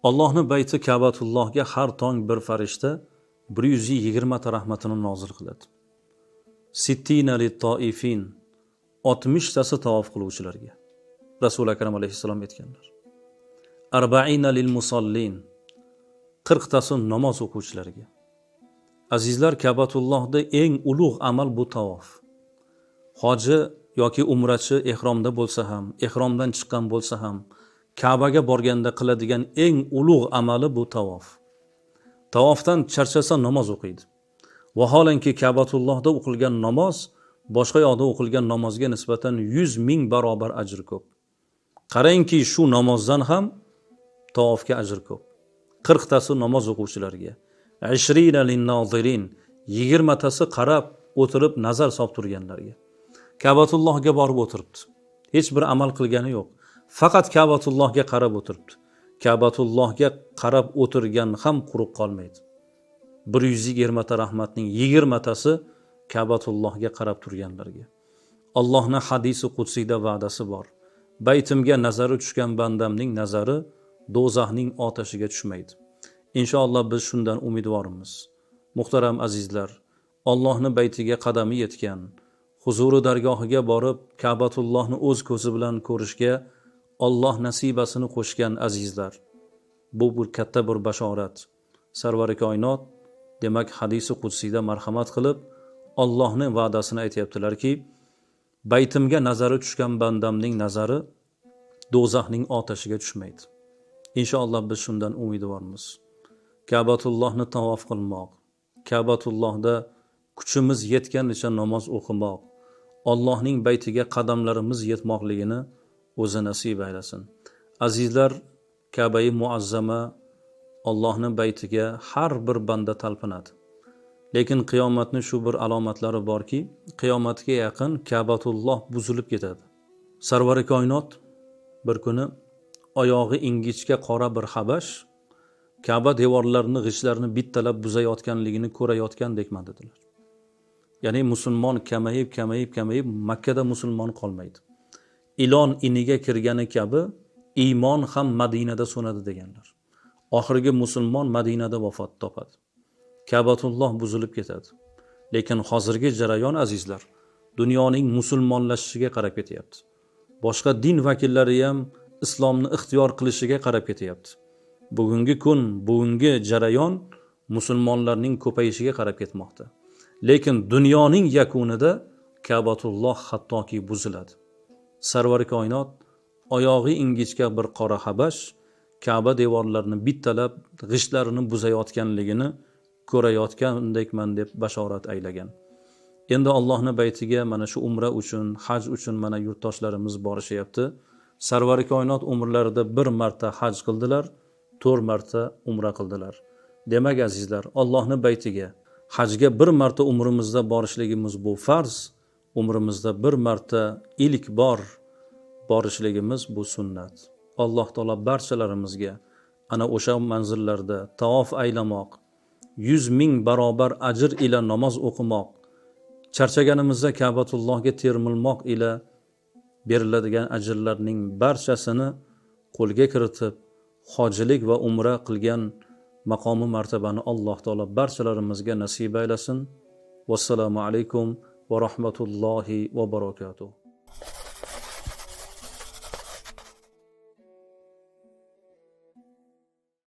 Allohning bayti Ka'batullohga har tong bir farishta 120 ta rahmatini nozil qiladi. Sittina lit-toifin, 60 tasi tavof qiluvchilarga. Rasul Akram alayhissalom aytganlar. Arba'ina lil musallin, 40 tasi namoz o'quvchilarga. Azizlar, Ka'batullohda eng ulug' amal bu tavof. Hoji yoki umrachi ehromda bo'lsa ham, ehromdan chiqqan bo'lsa ham, Ka'baga borganda qiladigan eng ulug' amali bu tavof. Tavofdan charchasa namoz o'qiydi. Vaholanki Ka'batullohda o'qilgan namoz boshqa yoqda o'qilgan namozga nisbatan 100 ming barobar ajr ko'p. Qarangki, shu namozdan ham tavofga ajr ko'p. 40 tasi namoz o'quvchilarga, 20 lin-nazirin, 20 tasi qarab o'tirib nazar solib turganlarga. Ka'batullohga borib o'tiribdi. Hech bir amal qilgani yo'q. Faqat Ka'batullohga qarab o'tiribdi. Ka'batullohga qarab o'tirgan ham quruq qolmaydi. 120 ta rahmatning 20 tasi Ka'batullohga qarab turganlarga. Allohning hadisi qudsiyda va'dasi bor. Baytimga nazari tushgan bandamning nazari do'zaxning otashiga tushmaydi. Inshaalloh biz shundan umidvormiz. Muhtaram azizlar, Allohning baytiga qadami yetgan, huzuri dargohiga borib Ka'batullohni o'z ko'zi bilan ko'rishga Alloh nasibasini qo'shgan azizlar, bu bir katta bir bashorat. Sarvari koinot demak hadisi qudsiyda marhamat qilib Allohning va'dasini aytayaptilarki, baytimga nazari tushgan bandamning nazari do'zaxning otashiga tushmaydi. Inshaalloh biz shundan umidvormiz. Ka'batullohni tavof qilmoq, Ka'batullohda kuchimiz yetganicha namoz o'qimoq, Allohning baytiga qadamlarimiz yetmoqligini o'zi nasib aylasin. Azizlar, Ka'bai muazzama Allohning baytiga har bir banda talpinadi. Lekin qiyomatning shu bir alomatlari borki, qiyomatga yaqin Ka'batulloh buzilib ketadi. Sarvari koinot bir kuni oyog'i ingichka qora bir habash Ka'ba devorlarini, g'ishtlarini bittalab buzayotganligini ko'rayotgandekman dedilar. Ya'ni musulmon kamayib, kamayib, kamayib Makkada musulmon qolmaydi. Ilon iniga kirgani kabi iymon ham Madinada so'nadi deganlar. Oxirgi musulmon Madinada vafot topadi. Ka'batulloh buzilib ketadi. Lekin hozirgi jarayon azizlar, dunyoning musulmonlashishiga qarab ketyapti. Boshqa din vakillari ham islomni ixtiyor qilishiga qarab ketyapti. Bugungi kun, bugungi jarayon musulmonlarning ko'payishiga qarab ketmoqda. Lekin dunyoning yakunida Ka'batulloh hattoki buziladi. Sarvari koinot oyog'i ingichka bir qora habash Ka'ba devorlarini bittalab g'ishtlarini buzayotganligini ko'rayotgandekman deb bashorat aylagan. Endi Allohning baytiga mana shu umra uchun, haj uchun mana yurtdoshlarimiz borishyapti. Sarvari koinot umrlarida bir marta haj qildilar, 4 marta umra qildilar. Demak azizlar, Allohning baytiga hajga bir marta umrimizda borishligimiz bu farz, umrimizda bir marta ilk bor borishligimiz bu sunnat. Alloh taolo barchalarimizga ana o'sha manzillarda tavof aylamoq, 100 ming barobar ajr ila namoz o'qimoq, charchaganimizda Ka'batullohga termilmoq ila beriladigan ajrlarning barchasini qo'lga kiritib, hojilik va umra qilgan maqomi martabani Alloh taolo barchalarimizga nasib aylasin. Vassalomu alaykum va rahmatullohi va barakatuh.